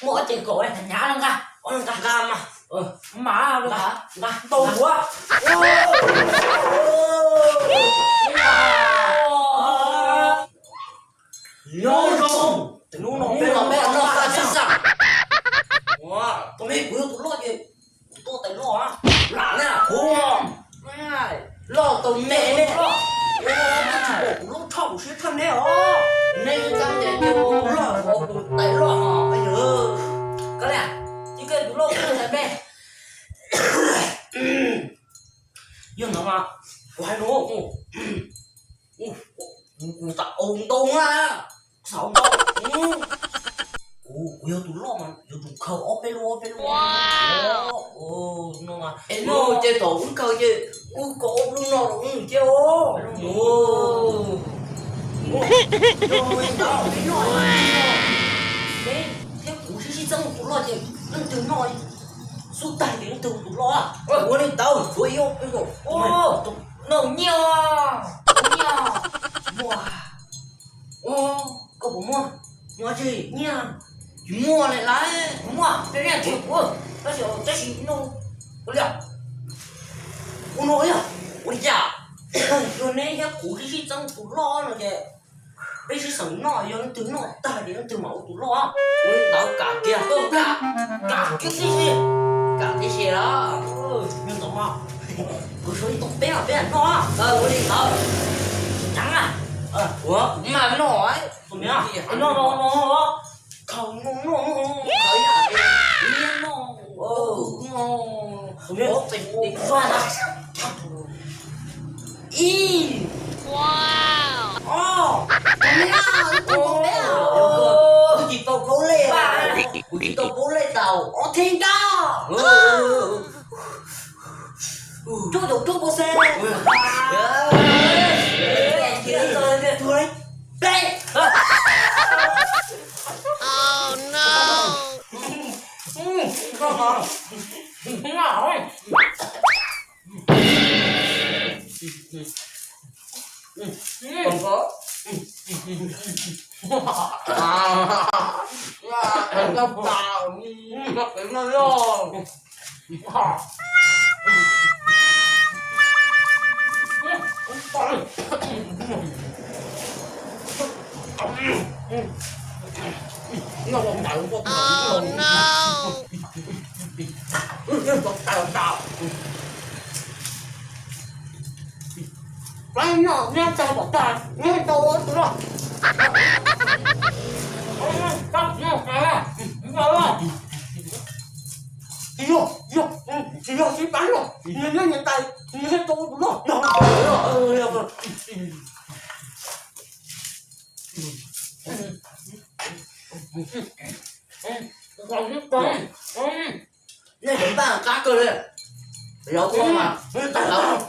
Muaj ob cev kaum, hnyav los nqa, nqa, nqa mas. Mas nqa, nqa tau ua. Nyob zoo, hnub no peb los noj tag sib xav. Ua, tus me kuv yog tus loj ces kuv tuaj tais loj. Lam na kuv loj tau me ne. Tsis pom kuv loj tshaj kuv siab tshaj neb os. Neb tsis txaj ces cia kuv loj, kuv tais loj. Koj li, cia koj tus loj kuv tais me. Yog no mas kuv hais no, kuv xav ua ntau na, xav ua ntau. Kuv, kuv yog tus loj mas yuav tsum khaws ob peb lub, ob peb lub. No mas es no ces thaum wb khaws ces wb khaws ob lub no rau wb cia os. Neb thiab kuv sib sib txeeb tus loj ces leej twg noj xub tag ces leej twg tus loj. Ua li ntawd tshuav ib ob peb lub. Noj nyiaj, nyiaj. Muaj. Koj puas muaj? Muaj tsis nyiaj. Tsis muaj li lawm. Muaj, peb nyiaj tsis muaj, tab sis, tab sis no, ua li, ua no yog, ua li cas? Yog neb thiab kuv sib sib txeeb tus loj no ces peb sib xeem noj, yog leej twg noj tag ces leej twg mam ua tus loj. Ua li ntawd kam kiag, kam kiag tib si, kam tib si los. Yog ntawd mas kuv suav ib tug peb os, peb noj. Ua li ntawd. Ceev na. Ua kuv mas noj. Noj, noj, noj, noj. Khaws noj, noj, noj, noj. Ib, ob, tus me, tus me, wb tsis tau plaub lej, kuv tsis tau plaub lej tau ob txhiab ntau. Rub tus rub pua xeeb. Peb. Tsis yog, tsis yog, tsis yog sib pab no, nyias nyob nyias tais, nyias tau tus loj no. Nej tus npaj qab kawg li, lawv ua mas tag lawm.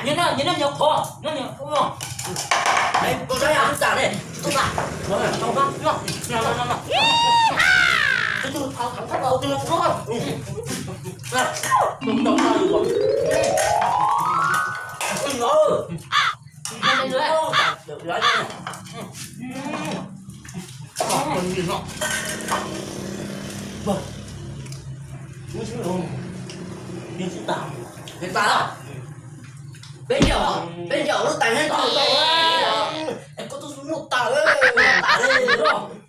Nyob nyob nyob qhov nyob nyob. Peb ncaug, peb ncaug lub tais neb tau tau. Es koj twb muaj tas, tas li,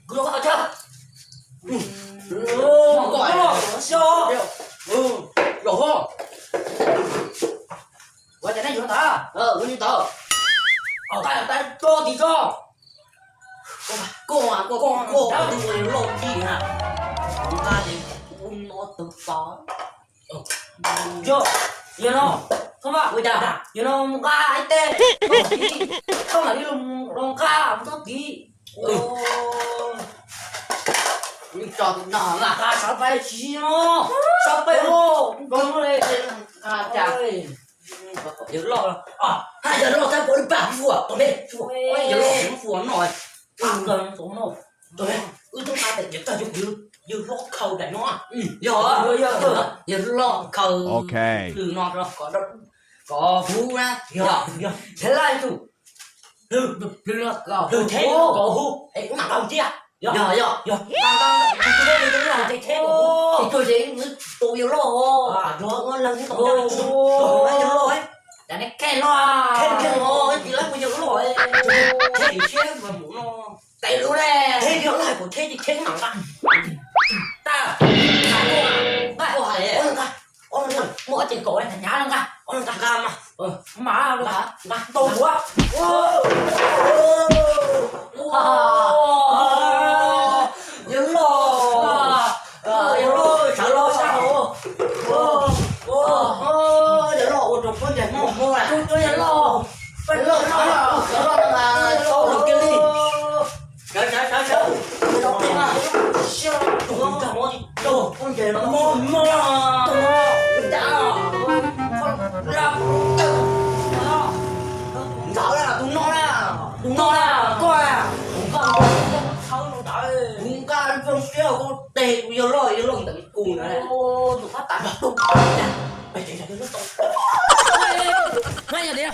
kuv los qhov chaw. Los ho, ua cas nej yuav ntawd? Ua li ntawd, tais tais tso tim tso. Koj koj koj tus loj ci na, nqa ces kuv no tawg tag. Yog, yog no, txhob maj, ua cas yog no nqa ib teg, koj mam li los nqa txhob tid. Nqa sawv pais tsis no, sawv pais os, nqa li. Yawg loj, yawg loj thab puas li pam fuam tom me, yawg loj fuam no, wb tub nqa tes ces tag yawg, yawg loj khaws daim no, yog, yawg loj khaws lwm no kom, kom huv na, yog, yog, yog, lwm, lwm theb kom huv es mam nqa thiab, yog, yog, yog, yog, ces theb kom huv, ces tuaj ces tus yawg loj, yog, leej twg tom, yawg loj, cas nej kheej no, kheej kheej no, ces lawv kuj yawg loj, theb siab mas mus no, tes lub ne, theb yawg loj kuv theb ces theb mam nqa, tag, nqa, nqa, nqa, muaj ob cev kaum nqa, nqa, nqa, nqa mas, nqa, nqa, tau huv. Yawg loj, yawg loj, sawv los sab hauv. Yawg loj ua rau pob ntseg muaj hmoov, yawg loj, yawg loj, yawg loj, yawg loj kiag li. Sawv, sawv, sawv, sawv. Ntawd na, tus no na, tus no na, koj na, kuv nqa zoo siab koj tes kuv yawg loj, yawg loj ntawm kuv na. Tus no na,